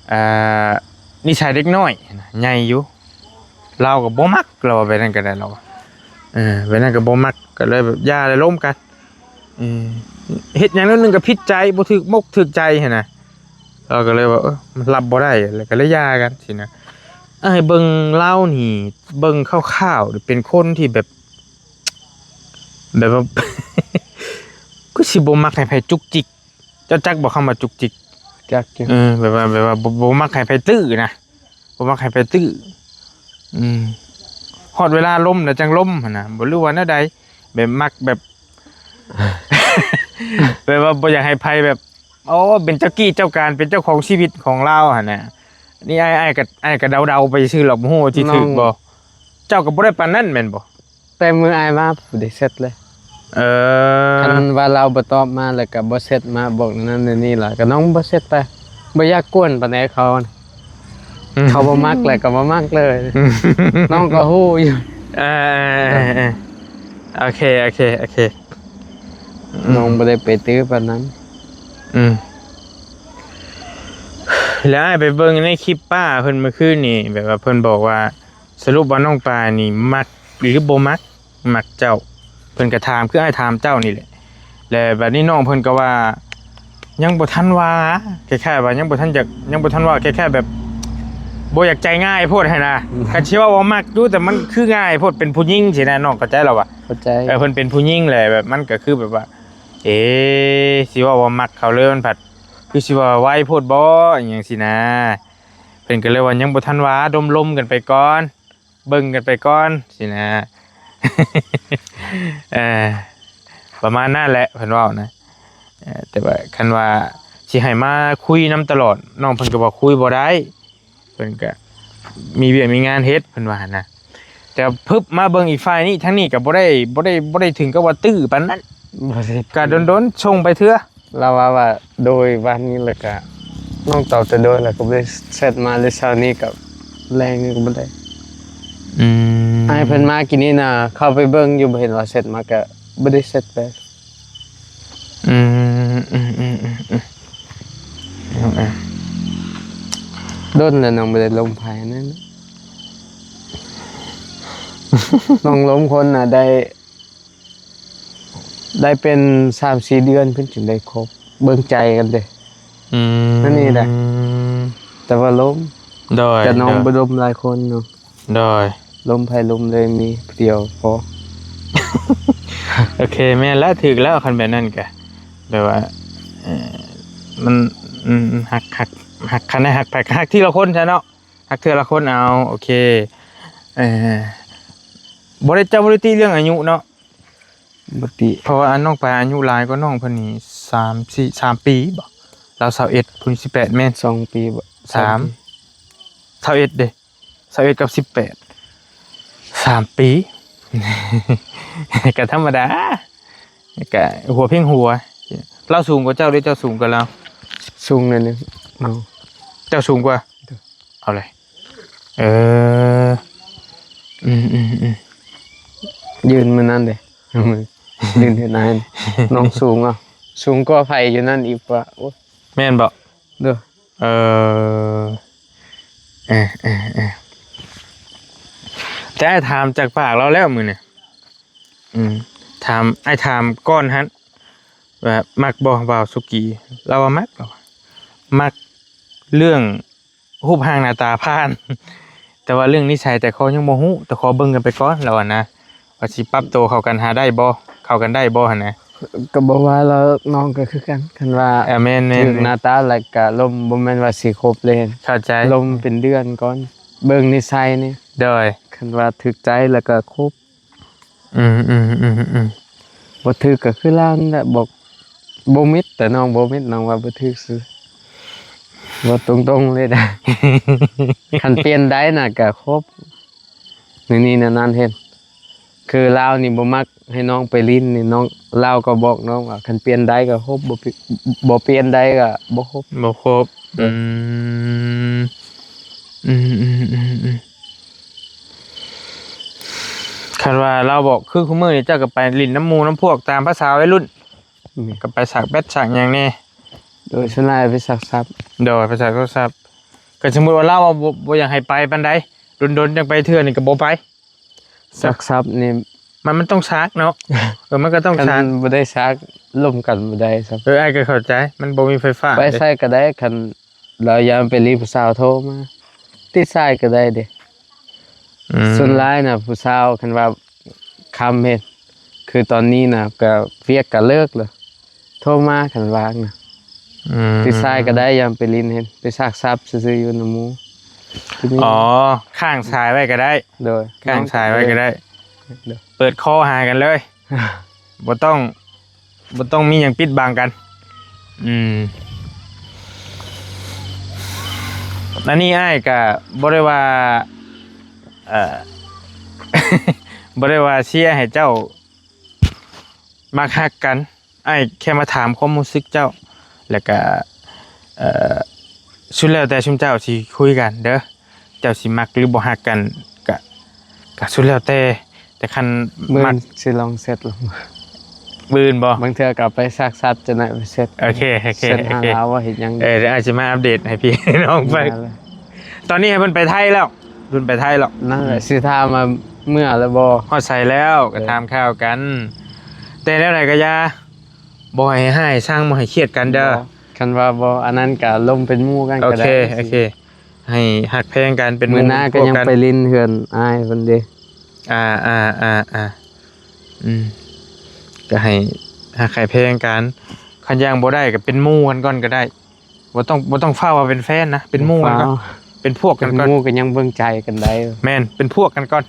ເອີ ນິໄສເດັກນ້ອຍຫັ້ນນະ ໃຫຍ່ຢູ່ ລາວກໍບໍ່ມັກ ລາວວ່າແບບນັ້ນກໍໄດ້ ລາວວ່າ ເອີ ແບບນັ້ນກໍບໍ່ມັກ ກໍເລີຍແບບຢ່າ ແລ້ວລົມກັນ ເອີ ເຮັດຫຍັງໜ້ອຍໜຶ່ງກໍຜິດໃຈ ບໍ່ຖືກມົກຖືກໃຈຫັ້ນນະ ລາວກໍເລີຍວ່າ ເອີ ມັນຮັບບໍ່ໄດ້ ແລ້ວກໍເລີຍຢ່າກັນຊີ້ນະ. ອ້າຍເບິ່ງລາວນີ້ ເບິ່ງຄ່າວໆ ເປັນຄົນທີ່ແບບ ແບບວ່າ ຄືຊິບໍ່ມັກໃຫ້ໃຜຈຸກຈິກ. ເຈົ້າຈັກບໍ່ຄຳວ່າຈຸກຈິກ? ຈັກຢູ່ ເອີ ແບບວ່າ ແບບວ່າບໍ່ ບໍ່ມັກໃຫ້ໃຜຕື້ນະ ບໍ່ມັກໃຫ້ໃຜຕື້ ອືມ ຮອດເວລາລົມແລ້ວຈັ່ງລົມຫັ້ນນະ ບໍ່ຮູ້ວ່າແນວໃດ ແບບມັກແບບ ແບບວ່າບໍ່ຢາກໃຫ້ໃຜແບບ ໂອ້ ເປັນເຈົ້າກີ້ເຈົ້າການ ເປັນເຈົ້າຂອງຊີວິດຂອງລາວຫັ້ນນະ. ນີ້ອ້າຍ ອ້າຍກໍ ອ້າຍກໍເດົາໆໄປຊື່ໆ ລະບໍ່ຮູ້ວ່າຊິຖືກບໍ່. ນ້ອງ ເຈົ້າກໍບໍ່ໄດ້ປານນັ້ນແມ່ນບໍ່? ແຕ່ມື້ອ້າຍມາບໍ່ໄດ້ເຊັດເລີຍ. ເອີ ຄັນວ່າລາວບໍ່ຕອບມາ ແລ້ວກໍບໍ່ເຊັດມາບອກແນວນັ້ນແນວນີ້ລະ ກໍນ້ອງບໍ່ເຊັດໄປ ບໍ່ຢາກກວນປານໃດເຂົານະ ອືມ ເຂົາບໍ່ມັກແລ້ວກໍບໍ່ມັກເລີຍ ອືມ ນ້ອງກໍຮູ້ຢູ່. ເອີ ເອີ ເອີ ເອີ ໂອເຄ ໂອເຄ ໂອເຄ ອືມ ນ້ອງບໍ່ໄດ້ໄປຕື້ປານນັ້ນ. ອືມ ແລ້ວອ້າຍໄປເບິ່ງໃນຄລິບປ້າເພິ່ນມື້ຄືນນີ້ ແບບວ່າເພິ່ນບອກວ່າ ສະຫຼຸບວ່ານ້ອງປາຍນີ້ມັກ ຫຼືບໍ່ມັກ ມັກເຈົ້າ ເພິ່ນກໍຖາມ ຄືອ້າຍຖາມເຈົ້ານີ້ແຫຼະ. ແລ້ວບັດນີ້ນ້ອງເພິ່ນກໍວ່າ ຍັງບໍ່ທັນວ່າ ຄ້າຍໆວ່າຍັງບໍ່ທັນຢາກ ຍັງບໍ່ທັນເວົ້າ ຄ້າຍໆແບບບໍ່ຢາກໃຈງ່າຍໂພດຫັ້ນນະ. ອືມ ຄັນຊິເວົ້າວ່າມັກຢູ່ ແຕ່ມັນຄືງ່າຍໂພດ ເປັນຜູ້ຍິງຊີ້ນະ ນ້ອງເຂົ້າໃຈລາວວ່າ. ເຂົ້າໃຈ. ເອີ ເພິ່ນເປັນຜູ້ຍິງແຫຼະ ແບບມັນກໍຄືແບບວ່າ ເອ ຊິເວົ້າວ່າມັກເຂົາເລີຍ ມັນພັດຄືຊິວ່າໄວໂພດບໍ ອີຫຍັງຊີ້ນະ. ເພິ່ນກໍເລີຍວ່າຍັງບໍ່ທັນວ່າ ດົມລົມກັນໄປກ່ອນ ເບິ່ງກັນໄປກ່ອນຊີ້ນະ. ເອີ ປະມານນັ້ນແຫຼະເພິ່ນເວົ້ານະ. ເອີ ແຕ່ວ່າຄັນວ່າຊິໃຫ້ມາຄຸຍນຳຕະຫຼອດ ນ້ອງເພິ່ນກໍວ່າຄຸຍບໍ່ໄດ້ ເພິ່ນກໍມີວຽກມີງານເຮັດ ເພິ່ນວ່າຫັ້ນນະ. ແຕ່ປຶບມາເບິ່ງອີກຝ່າຍນີ້ ທາງນີ້ກໍບໍ່ໄດ້ ບໍ່ໄດ້ ບໍ່ໄດ້ເຖິງກັບວ່າຕື້ປານນັ້ນ ບໍ່ໄດ້ ກໍດົນໆສົ່ງໄປເທື່ອ. ລາວວ່າ ວ່າໂດຍ ວານນີ້ແລ້ວກະນ້ອງຕອບແຕ່ໂດຍ ແລ້ວກໍບໍ່ໄດ້ແຊັດມາເລີຍ. ເຊົ້ານີ້ກໍແລງນີ້ກໍບໍ່ໄດ້. ອືມ ອ້າຍເພິ່ນມາກີ້ນີ້ນະ ເຂົ້າໄປເບິ່ງຢູ່ ບໍ່ເຫັນວ່າແຊັດມາ ກໍບໍ່ໄດ້ແຊັດໄປ. ອືມ ອືມ ດົນແລ້ວນ້ອງບໍ່ໄດ້ລົມໃຜນັ້ນ. ນ້ອງລົມຄົນນະໄດ້ ໄດ້ເປັນສາມສີ່ເດືອນເພິ່ນຈຶ່ງໄດ້ຄົບ ເບິ່ງໃຈກັນເດ້. ອືມ ອັນນີ້ແຫຼະ ແຕ່ວ່າລົມ. ໂດຍ ແຕ່ນ້ອງ ໂດຍ ບໍ່ລົມຫຼາຍຄົນເນາະ. ໂດຍ ລົມໃຜລົມເລີຍ ມີຜູ້ດຽວພໍ. ໂອເຄ ແມ່ນແລ້ວ ຖືກແລ້ວ ຄັນແບບນັ້ນກະ ແບບວ່າ ເອີ ມັນ ອືມ ຮັກ ຮັກ ຮັກ ຄັນໄດ້ຮັກໃຜກໍຮັກທີລະຄົນຊະເນາະ. ຮັກເທື່ອລະຄົນເອົາ. ໂອເຄ ເອີ ບໍ່ໄດ້ ເຈົ້າບໍ່ໄດ້ຕິເລື່ອງອາຍຸເນາະ? ບໍ່ຕິ ເພາະວ່າອັນນ້ອງປາຍອາຍຸຫຼາຍກວ່ານ້ອງເພິ່ນນີ້ ສາມ ສີ່ ສາມປີບໍ? ລາວ ຊາວເອັດ ຜູ້ນີ້ ສິບແປດ ແມ່ນ ສອງປີບໍ? ສາມ ສາມປີ ຊາວເອັດເດ້ ຊາວເອັດ ກັບ ສິບແປດ ສາມປີ ກໍທຳມະດາ ກໍຫົວພຽງຫົວ. ລາວສູງກວ່າເຈົ້າເດ້ ເຈົ້າສູງກວ່າລາວ? ສູງໜ້ອຍໜຶ່ງເນາະ. ເຈົ້າສູງກວ່າ? ໂດຍ ເອົາເລີຍ ເອີ ອືມໆໆ ຢືນມື້ນັ້ນເດ້ ຢືນເຮັດນາຍ ນ້ອງສູງເນາະ ສູງກວ່າໃຜຢູ່ນັ້ນອີກວ່າ. ໂອ້ຍ ແມ່ນບໍ່? ໂດຍ ເອີ ເອີ ເອີ ເອີ ເອີ. ແຕ່ອ້າຍຖາມຈາກປາກລາວແລ້ວມື້ນີ້ ອືມ ຖາມ ອ້າຍຖາມກ່ອນຫັ້ນວ່າ ມັກບໍ່ບ່າວສຸກີ? ລາວວ່າມັກ ລາວວ່າມັກເລື່ອງຮູບຮ່າງໜ້າຕາຜ່ານ ແຕ່ວ່າເລື່ອງນິໄສແຕ່ຂໍຍັງບໍ່ຮູ້ ແຕ່ຂໍເບິ່ງກັນໄປກ່ອນ ລາວວ່ານະ ວ່າຊິປັບໂຕເຂົ້າກັນຫາໄດ້ບໍ່ ເຂົ້າກັນໄດ້ບໍ່ຫັ້ນນະ. ກໍບໍ່ວ່າແລ້ວ ນ້ອງກໍຄືກັນ ຄັນວ່າ ເອີ ແມ່ນໆໆ ຖືກໜ້າຕາແລ້ວກໍລົມ ບໍ່ແມ່ນວ່າຊິຄົບເລີຍ ເຂົ້າໃຈ ລົມເປັນເດືອນກ່ອນ ເບິ່ງນິໄສນີ້ ໂດຍ ຄັນວ່າຖືກໃຈແລ້ວກໍຄົບ. ອືມໆໆໆ ບໍ່ຖືກກໍຄືລາວນີ້ແຫຼະ ບໍ່ ບໍ່ມິດ ແຕ່ນ້ອງບໍ່ມິດ ນ້ອງວ່າບໍ່ຖືກຊື່ ເວົ້າຕົງໆເລີຍນະ ຄັນປ່ຽນໄດ້ນະກໍຄົບ ນີ້ໆນັ້ນໆເຫັນ ຄືລາວນີ້ບໍ່ມັກໃຫ້ນ້ອງໄປຫຼິ້ນນີ້ ນ້ອງ ລາວກໍບອກນ້ອງວ່າ ຄັນປ່ຽນໄດ້ກໍຄົບ ບໍ່ ບໍ່ປ່ຽນໄດ້ກໍບໍ່ຄົບ ບໍ່ຄົບ. ອືມ ອືມໆໆໆ ຄັນວ່າລາວບອກ ຄືຄຸມື້ນີ້ເຈົ້າກໍໄປຫຼິ້ນນຳໝູ່ນຳພວກຕາມພາສາໄວລຸ້ນ ແມ່ນ ກໍໄປສາກແບັດສາກຫຍັງແດ່ ໂດຍ ສ່ວນຫຼາຍໄປສາກຊັບ ໂດຍ ໄປສາກໂທລະສັບ ກໍສົມມຸດວ່າລາວວ່າບໍ່ ບໍ່ຢາກໃຫ້ໄປປານໃດ ດົນໆຈັ່ງໄປເທື່ອນີ້ກໍບໍ່ໄປ ສາກຊັບນີ້ ມັນ ມັນຕ້ອງສາກເນາະ ເອີ ມັນກໍຕ້ອງສາກ ຄັນບໍ່ໄດ້ສາກລົມກັນບໍ່ໄດ້ຊ້ຳ ເອີ ອ້າຍກໍເຂົ້າໃຈ ມັນບໍ່ມີໄຟຟ້າ ໄປໃສກໍໄດ້ ຄັນລາວຢ້ານໄປລີ້ຜູ້ສາວໂທມາ ຕິດສາຍກໍໄດ້ເດ້. ອືມ ສ່ວນຫຼາຍນະຜູ້ສາວ ຄັນວ່າຄ່ຳເຮັດ ຄືຕອນນີ້ນະກໍວຽກກໍເລີກແລ້ວ ໂທມາຄັນວ່າງນະ ອືມ ຕິດສາຍກໍໄດ້ ຢ້ານໄປຫຼິ້ນເຮັດ ໄປສາກຊັບຊື່ໆຢູ່ນຳໝູ່. ອໍ ຄ້າງສາຍໄວ້ກໍໄດ້ ໂດຍ ຄ້າງສາຍໄວ້ກໍໄດ້ ໂດຍ ເປີດຄໍຫາກັນເລີຍ ບໍ່ຕ້ອງ ບໍ່ຕ້ອງມີຫຍັງປິດບັງກັນ. ອືມ ອັນນີ້ອ້າຍກະບໍ່ໄດ້ວ່າ ເອີ ບໍ່ໄດ້ວ່າເຊຍໃຫ້ເຈົ້າມັກຮັກກັນ ອ້າຍແຄ່ມາຖາມຄວາມຮູ້ສຶກເຈົ້າ ແລ້ວກະ ເອີ ສຸດແລ້ວແຕ່ຊຸມເຈົ້າຊິຄຸຍກັນເດີ ເຈົ້າຊິມັກຫຼືບໍ່ຮັກກັນ ກະ ກະສຸດແລ້ວແຕ່ ແຕ່ຄັນ ມື້ອື່ນ ມັກ ຊິລອງແຊັດລອງ ມື້ອື່ນບໍ່? ບາງເທື່ອກໍເອົາໄປສາກຊັບ ຈະໜ້ອຍໄປແຊັດ ໂອເຄ ໂອເຄ ແຊັດ ໂອເຄ ຫາລາວວ່າເຮັດຫຍັງ ເອີ ດຽວອ້າຍຊິມາອັບເດດໃຫ້ພີ່ນ້ອງຟັງ ແມ່ນແລ້ວ ຕອນນີ້ເພິ່ນໄປໄທແລ້ວ ເພິ່ນໄປໄທແລ້ວ ນັ້ນແຫຼະ ອືມ ຊິຖາມວ່າເມືອແລ້ວບໍ່ ຮອດໃສແລ້ວ ກໍຖາມຂ່າວກັນ ແຕ່ແນວໃດກໍຢ່າ ບໍ່ໃຫ້ຮ້າຍຊັງ ບໍ່ໃຫ້ຄຽດກັນເດີ ບໍ່ ຄັນວ່າບໍ່ ອັນນັ້ນກໍລົມເປັນໝູ່ກັນກໍໄດ້ ໂອເຄ ໂອເຄ ໃຫ້ຮັກແພງກັນເປັນໝູ່ ມື້ໜ້າກໍຍັງໄປຫຼິ້ນເຮືອນອ້າຍເພິ່ນເດ້ ອ່າໆໆໆ ອືມ ກໍໃຫ້ຮັກໃຫ້ແພງກັນ ຄັນຢ່າງບໍ່ໄດ້ກໍເປັນໝູ່ກັນກ່ອນກໍໄດ້ ບໍ່ຕ້ອງ ບໍ່ຕ້ອງຟ້າວວ່າເປັນແຟນນະ ເປັນໝູ່ກັນກ່ອນ ເປັນພວກກັນກ່ອນ ເປັນໝູ່ກໍຍັງເບິ່ງໃຈກັນໄດ້ ແມ່ນ ເປັນພວກກັນກ່ອນ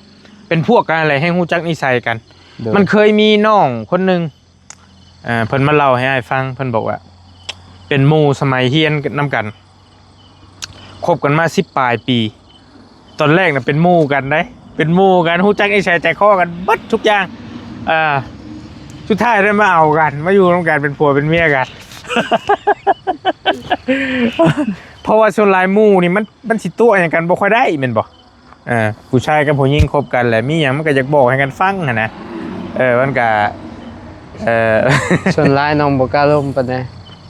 ເປັນພວກກັນແຫຼະ ໃຫ້ຮູ້ຈັກນິໄສກັນ ໂດຍ ມັນເຄີຍມີນ້ອງຄົນໜຶ່ງ ເອີ ເພິ່ນມາເລົ່າໃຫ້ອ້າຍຟັງ ເພິ່ນບອກວ່າ ເປັນໝູ່ສະໄໝຮຽນນຳກັນ ຄົບກັນມາສິບປາຍປີ ຕອນແລກນະເປັນໝູ່ກັນເດ້ ເປັນໝູ່ກັນ ຮູ້ຈັກນິໄສໃຈຄໍກັນເບິດທຸກຢ່າງ ເອີ ສຸດທ້າຍໄດ້ມາເອົາກັນ ມາຢູ່ນຳກັນ ເປັນຜົວເປັນເມຍກັນ ເພາະວ່າສ່ວນຫຼາຍໝູ່ນີ້ມັນ ມັນຊິຕົວະຫຍັງກັນບໍ່ຄ່ອຍໄດ້ແມ່ນບໍ່? ເອີ ຜູ້ຊາຍກັບຜູ້ຍິງຄົບກັນແຫຼະ ມີຫຍັງມັນກໍຢາກບອກໃຫ້ກັນຟັງຫັ້ນນະ ເອີ ມັນກະ ເອີ ສ່ວນຫຼາຍນ້ອງບໍ່ກ້າລົມປານໃດ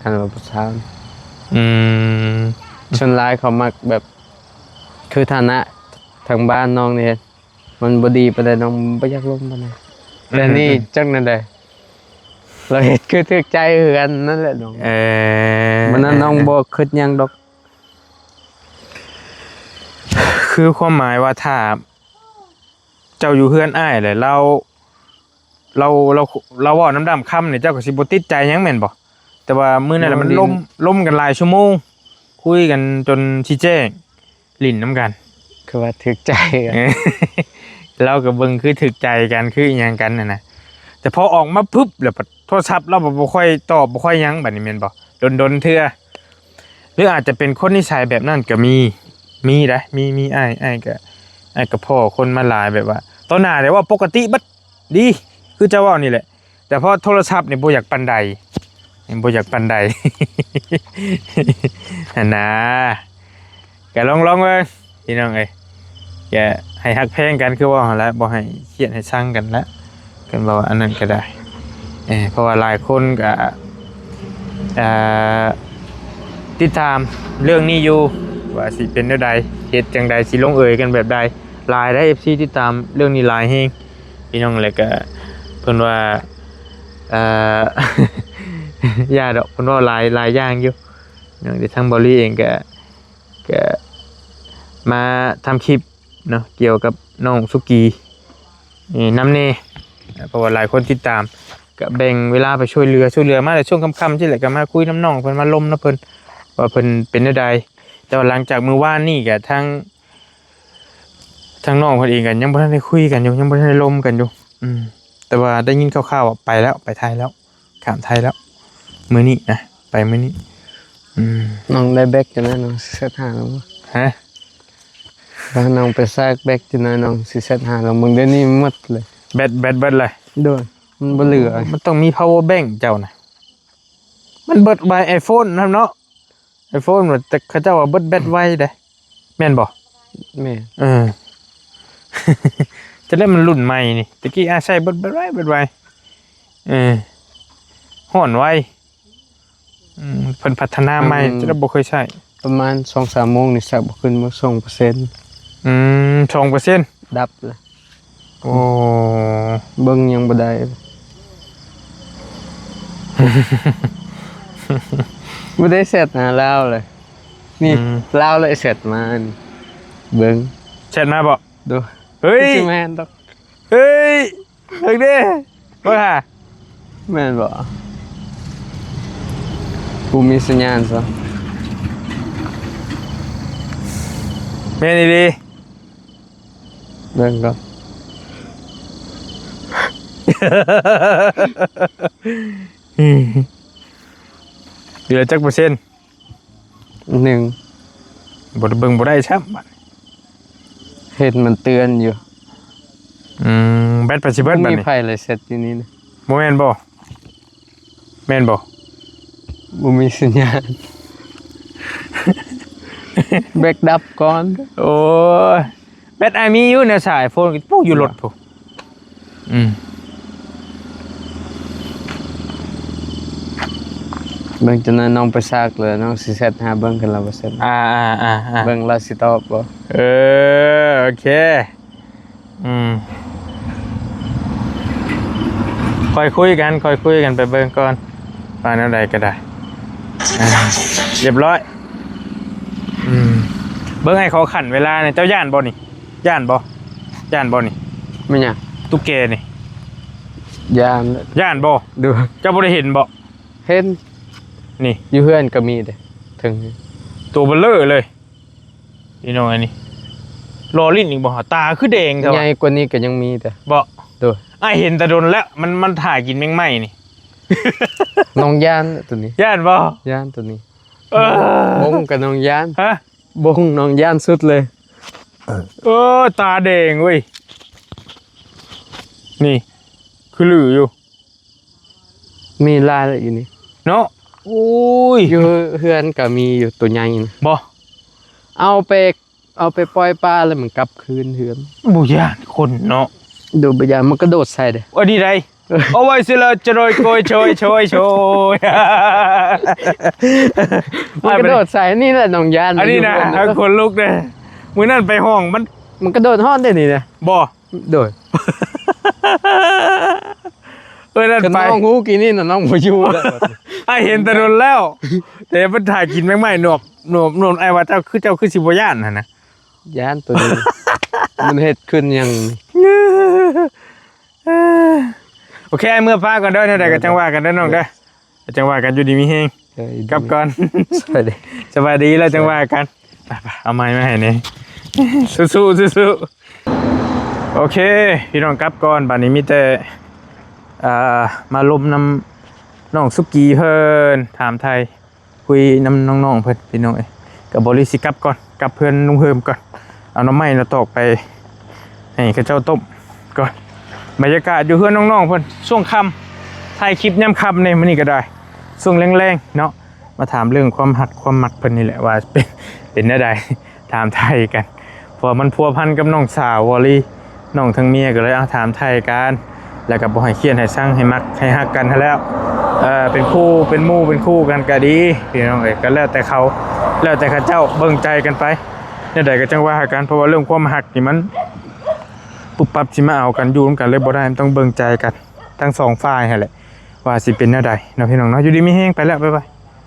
ຄັນວ່າຜູ້ສາວ ອືມ ສ່ວນຫຼາຍເຂົາມັກແບບ ຄືຖານະທາງບ້ານນ້ອງນີ້ ມັນບໍ່ດີປານໃດ ນ້ອງບໍ່ຢາກລົມປານໃດ ອືມ ແຕ່ນີ້ ອືມ ຈັກແນວໃດ ລາວເຮັດຄືຖືກໃຈຄືກັນນັ້ນແຫຼະນ້ອງ ເອີ ມື້ນັ້ນນ້ອງບໍ່ຄິດຫຍັງດອກ ຄືຄວາມໝາຍວ່າຖ້າເຈົ້າຢູ່ເຮືອນອ້າຍແຫຼະ ລາວ ລາວ ລາວ ລາວເວົ້ານຳດຳຄຳນີ້ ເຈົ້າກໍຊິບໍ່ຕິດໃຈຫຍັງແມ່ນບໍ່? ແຕ່ວ່າມື້ນັ້ນລະມັນລົມ ລົມກັນຫຼາຍຊົ່ວໂມງ ຄຸຍກັນຈົນຊິແຈ້ງ ຫຼິ້ນນຳກັນ ຄືວ່າຖືກໃຈກັນ ເອີ ລາວກໍເບິ່ງຄືຖືກໃຈກັນ ຄືອີ່ຫຍັງກັນຫັ້ນນະ ແຕ່ພໍອອກມາປຶບແລ້ວ ໂທລະສັບລາວບໍ່ ບໍ່ຄ່ອຍຕອບ ບໍ່ຄ່ອຍຫຍັງ ບາດນີ້ແມ່ນບໍ່? ດົນໆເທື່ອ ຫຼືອາດຈະເປັນຄົນນິໄສແບບນັ້ນກໍມີ ມີໄດ໋ ມີ ມີ ອ້າຍ ອ້າຍກໍ ອ້າຍກໍພໍ້ຄົນມາຫຼາຍ ແບບວ່າຕໍ່ໜ້າແລ້ວເວົ້າປົກກະຕິເບິດ ດີ ຄືເຈົ້າເວົ້ານີ້ແຫຼະ ແຕ່ພໍໂທລະສັບນີ້ບໍ່ຢາກປານໃດ ບໍ່ຢາກປານໃດ ຫັ້ນນະ ກໍລອງ ລອງເບິ່ງພີ່ນ້ອງເອີຍ ກໍໃຫ້ຮັກແພງກັນຄືເວົ້າຫັ້ນແຫຼະ ບໍ່ໃຫ້ຄຽດໃຫ້ຊັງກັນແຫຼະ ຄັນເວົ້າອັນນັ້ນກໍໄດ້ ເອີ ເພາະວ່າຫຼາຍຄົນກໍ ເອີ ຕິດຕາມເລື່ອງນີ້ຢູ່ ວ່າຊິເປັນແນວໃດ ເຮັດຈັ່ງໃດ ຊິລົງເອີຍກັນແບບໃດ ຫຼາຍໄດ໋ ເອັຟຊີ ຕິດຕາມເລື່ອງນີ້ຫຼາຍແຮງ ພີ່ນ້ອງ. ແລ້ວກະເພິ່ນວ່າ ເອີ ຢ່າດອກ ເພິ່ນເວົ້າຫຼາຍ ຫຼາຍຢ່າງຢູ່ເນາະ. ແຕ່ທາງເບົາລີເອງກະ ກະມາທຳຄລິບເນາະ ກ່ຽວກັບນ້ອງສຸກີ ນີ້ນຳແດ່ ເພາະວ່າຫຼາຍຄົນຕິດຕາມ ກະແບ່ງເວລາໄປຊ່ວຍເຫຼືອ ຊ່ວຍເຫຼືອມາແລ້ວ ຊ່ວງຄ່ຳໆ ຊີ້ແຫຼະ ກະມາຄຸຍນຳນ້ອງເພິ່ນ ມາລົມນຳເພິ່ນ ວ່າເພິ່ນເປັນແນວໃດ. ແຕ່ວ່າຫຼັງຈາກມື້ວານນີ້ກະທາງ ທາງນ້ອງເພິ່ນເອງກະຍັງບໍ່ທັນໄດ້ຄຸຍກັນຢູ່ ຍັງບໍ່ທັນໄດ້ລົມກັນຢູ່. ອືມ ແຕ່ວ່າໄດ້ຍິນຂ່າວໆ ວ່າໄປແລ້ວ ໄປໄທແລ້ວ ຂ້າມໄທແລ້ວ ມື້ນີ້ນະ ໄປມື້ນີ້. ອືມ ນ້ອງໄດ້ແບັກຢູ່ນະ ນ້ອງຊິແຊັດຫາລາວບໍ່? ຮະ? ວ່ານ້ອງໄປຊາກແບັກຢູ່ນະ ນ້ອງຊິແຊັດຫາລາວເບິ່ງ. ດຽວນີ້ໝົດເລີຍ ແບັດ ແບັດເບິດເລີຍ. ໂດຍ ມັນບໍ່ເຫຼືອ. ມັນຕ້ອງມີພາວເວີແບັງເຈົ້ານະ ມັນເບິດໄວ ໄອໂຟນນຳເນາະ. ໄອໂຟນວ່າ ແຕ່ເຂົາເຈົ້າວ່າເບິດແບັດໄວເດ້ ແມ່ນບໍ່? ແມ່ນ. ເອີ ຈະໄດ້ມັນລຸ້ນໃໝ່ນີ້ ຕະກີ້ອ້າຍໃຊ້ເບິດແບັດໄວ ເບິດໄວ ເອີ ຮ້ອນໄວ. ອືມ ເພິ່ນພັດທະນາໃໝ່ ປະມານ ຈະໄດ້ບໍ່ເຄີຍໃຊ້. ປະມານສອງສາມໂມງນີ້ ຊັກບໍ່ຂຶ້ນ ໝົດສອງເປີເຊັນ. ອືມ ສອງເປີເຊັນ ດັບລະ. ໂອ້ ເບິ່ງຍັງບໍ່ໄດ້ ບໍ່ໄດ້ແຊັດຫາລາວເລີຍ. ນີ້ ອືມ ລາວເລີຍແຊັດມາ ເບິ່ງ ແຊັດມາບໍ່? ໂດຍ. ເຮີ້ຍ ຄືຊິແມ່ນດອກ. ເຮີ້ຍ ເບິ່ງເດ້ ເບິ່ງຫາ ແມ່ນບໍ່? ບໍ່ມີສັນຍານຊະ. ແມ່ນອີ່ຫຼີ. ເບິ່ງກ່ອນ ເຫຼືອຈັກເປີເຊັນ? ໜຶ່ງ ບໍ່ໄດ້ເບິ່ງ ບໍ່ໄດ້ຊ້ຳ. ເຫັນມັນເຕືອນຢູ່. ອືມ ແບັດໄປຊິເບິດ ບໍ່ມີບາດນີ້ ໃຜເລີຍ ແຊັດຢູ່ນີ້ນະ. ບໍ່ແມ່ນບໍ່? ແມ່ນບໍ່? ບໍ່ມີສັນຍານ ແບັກດັບກ່ອນ. ໂອ້ຍ ແບັດອ້າຍມີຢູ່ໃນສາຍໂຟນ ປູ້ ຢູ່ລົດພຸ້ນ. ອືມ ເບິ່ງຈັ່ງນັ້ນ ນ້ອງໄປຊາກເລີຍ ນ້ອງຊິແຊັດຫາເບິ່ງກັນລະວ່າຊັ້ນ. ອ່າໆໆໆ ເບິ່ງລາວຊິຕອບບໍ່. ເອີ ໂອເຄ. ອືມ ຄ່ອຍຄຸຍກັນ ຄ່ອຍຄຸຍກັນໄປເບິ່ງກ່ອນ ວ່າແນວໃດກໍໄດ້. ອ່າ ຮຽບຮ້ອຍ. ອືມ ເບິ່ງໃຫ້ເຂົາຂັ້ນເວລານີ້ ເຈົ້າຢ້ານບໍ່ນີ້? ຢ້ານບໍ່? ຢ້ານບໍ່ນີ້? ແມ່ນຫຍັງ? ຕຸກແກນີ້ ຢ້ານ. ຢ້ານບໍ່? ໂດຍ. ເຈົ້າບໍ່ໄດ້ເຫັນບໍ່? ເຫັນ. ນີ້ ຢູ່ເຮືອນກໍມີເດ້ ເທິງ ໂຕເບີເລີເລີຍ. ພີ່ນ້ອງ ອັນນີ້ລໍຫຼິ້ນອີກບໍ່? ຕາຄືແດງແທ້ວະ. ໃຫຍ່ກວ່ານີ້ກໍຍັງມີເດ້. ບໍ່? ໂດຍ. ອ້າຍເຫັນແຕ່ດົນແລ້ວ ມັນ ມັນຖ້າກິນແມງໄມ້ນີ້. ນ້ອງຢ້ານໂຕນີ້. ຢ້ານບໍ່? ຢ້ານໂຕນີ້. ເອີ ບົງກໍນ້ອງຢ້ານ. ຮະ? ບົງນ້ອງຢ້ານສຸດເລີຍ. ເອີ ຕາແດງເວີຍ. ນີ້ ຄືຫຼືຢູ່. ມີຫຼາຍແລ້ວຢູ່ນີ້ເນາະ. ໂອ້ຍ ຢູ່ເຮືອນກໍມີຢູ່ ໂຕໃຫຍ່ນະ. ບໍ່? ເອົາໄປ ເອົາໄປປ່ອຍປາແລ້ວມັນກັບຄືນເຮືອນ. ບໍ່ຢ້ານຄົນເນາະ. ໂດຍ ບໍ່ຢ້ານ ມັນກະໂດດໃສ່ເດ້. ອັນນີ້ໃດ? ເອີ ເອົາໄວ້ຊິລະຈະໂດຍໂກຍໂຊຍໂຊຍໂຊຍ. ມັນກະໂດດໃສ່ ນີ້ແຫຼະນ້ອງຢ້ານ. ອັນນີ້ນະ ຢູ່ເຮືອນນະ ຄົນລຸກເດ້. ມື້ນັ້ນໄປຫ້ອງມັນ ມັນກະໂດດຮອດເດ້ນີ້ນະ. ບໍ່? ໂດຍ. ເອີ ນັ້ນໄປ ຄັນນ້ອງຮູ້ກີ້ນີ້ນະ ນ້ອງບໍ່ຢູ່ແລ້ວ. ອ້າຍເຫັນແຕ່ດົນແລ້ວ ແຕ່ເພິ່ນຖ້າກິນແມງໄມ້ ໜວກ ໜວກ ໜວກ. ອ້າຍວ່າເຈົ້າຄື ເຈົ້າຄືຊິບໍ່ຢ້ານຫັ້ນນະ. ຢ້ານໂຕນີ້ ມັນເຮັດຂຶ້ນຫຍັງ? ໂອເຄ ອ້າຍເມືອປາກ່ອນເດີ ແນວໃດກໍຈັ່ງວ່າກັນເດີນ້ອງເດີ. ຈັ່ງວ່າກັນ ຢູ່ດີມີແຮງ. ເອີ ກັບກ່ອນ. ສະບາຍດີ ສະບາຍດີແລ້ວຈັ່ງວ່າກັນ. ໄປໆ ເອົາໄມ້ມາໃຫ້ແດ່. ສູ້ໆ ສູ້ໆ. ໂອເຄ ພີ່ນ້ອງ ກັບກ່ອນ. ບາດນີ້ມີແຕ່ ອ່າ ມາລົມນຳນ້ອງສຸກີເພິ່ນ ຖາມໄຖ່ ຄຸຍນຳນ້ອງໆເພິ່ນ ພີ່ນ້ອງເອີຍ. ກໍບໍລິຊິກັບກ່ອນ ກັບເຮືອນລຸງເຮີມກ່ອນ ເອົາໜໍ່ໄມ້ໜໍ່ຕອກໄປໃຫ້ເຂົາເຈົ້າຕົ້ມກ່ອນ. ບັນຍາກາດຢູ່ເຮືອນນ້ອງໆເພິ່ນ ຊ່ວງຄ່ຳ ຖ່າຍຄລິບຍາມຄ່ຳແດ່ມື້ນີ້ກໍໄດ້ ຊ່ວງແລງໆເນາະ. ມາຖາມເລື່ອງຄວາມຮັກຄວາມມັກເພິ່ນນີ້ແຫຼະ ວ່າເປັນ ເປັນແນວໃດ ຖາມໄຖ່ກັນ ເພາະວ່າມັນພົວພັນກັບນ້ອງສາວວໍລີ ນ້ອງທັງເມຍ ກໍເລີຍ ເອົາ ຖາມໄຖ່ກັນ ແລ້ວກໍບໍ່ໃຫ້ຄຽດໃຫ້ຊັງ ໃຫ້ມັກໃຫ້ຮັກກັນຫັ້ນແຫຼ້ວ. ເອີ ເປັນຄູ່ເປັນໝູ່ເປັນຄູ່ກັນກໍດີ ພີ່ນ້ອງເອີຍ. ກໍແລ້ວແຕ່ເຂົາ ແລ້ວແຕ່ເຂົາເຈົ້າເບິ່ງໃຈກັນໄປ. ແນວໃດກໍຈັ່ງວ່າຫາກັນ ເພາະວ່າເລື່ອງຄວາມຮັກນີ້ມັນປຸບປັບຊິມາເອົາກັນ ຢູ່ນຳກັນເລີຍບໍ່ໄດ້ ມັນຕ້ອງເບິ່ງໃຈກັນທັງສອງຝ່າຍຫັ້ນແຫຼະ ວ່າຊິເປັນແນວໃດເນາະ ພີ່ນ້ອງເນາະ. ຢູ່ດີມີແຮງ ໄປແລ້ວ ບາຍບາຍ.